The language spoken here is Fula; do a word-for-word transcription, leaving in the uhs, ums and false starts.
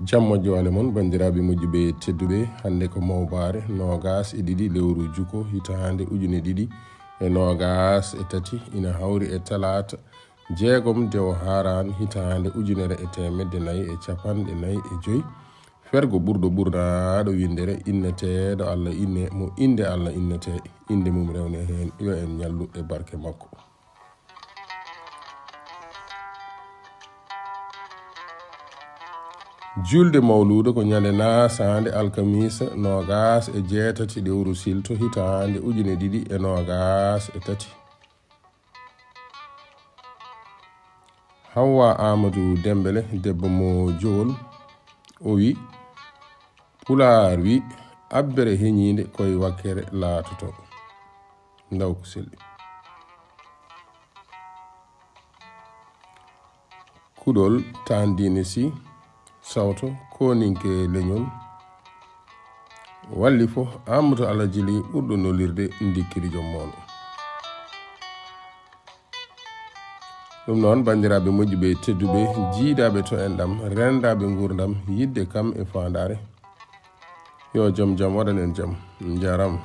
Jam moƴƴo ale mon, banndiraaɓe moƴƴuɓe tedduɓe. Hannde ko mawbaare, noogaas e ɗiɗi lewru juko, hitaande ujune ɗiɗi e noogaas e tati, ina hawri e talaata jeegom dewo haaraan, hitaande ujunere e teemedde nayi e capanɗe nayi e joy. Fergo ɓurɗo ɓurnaaɗo winndere, inneteeɗo Allah inne, mo innde Allah innetee, innde mum rewne heen, yo en ñallu e barke makko. Julde mawluudo ko ñande naasaande alkamiisa noogaas e jeetati lewru silto hitaande ujune ɗiɗi e noogaas e tati. Hawwa Aamadu Dembele, debbo mo Jowol, o wi, Pulaar wi, abbere heñiinde koye wakkere laatoto. Ndaw ko selli. Kuɗol taandiine si sawto kooninke leñol. Walli fof Amadou Alhaji Ly ɓurɗo nolirde ndikkiri joom mooɗo. Ɗum noon, banndiraaɓe moƴƴuɓe tedduɓe, jiidaaɓe to enɗam, renndaaɓe nguurndam, yiɗde kam e faandaare. Yo joom jam waɗan en jam. Njaaraama.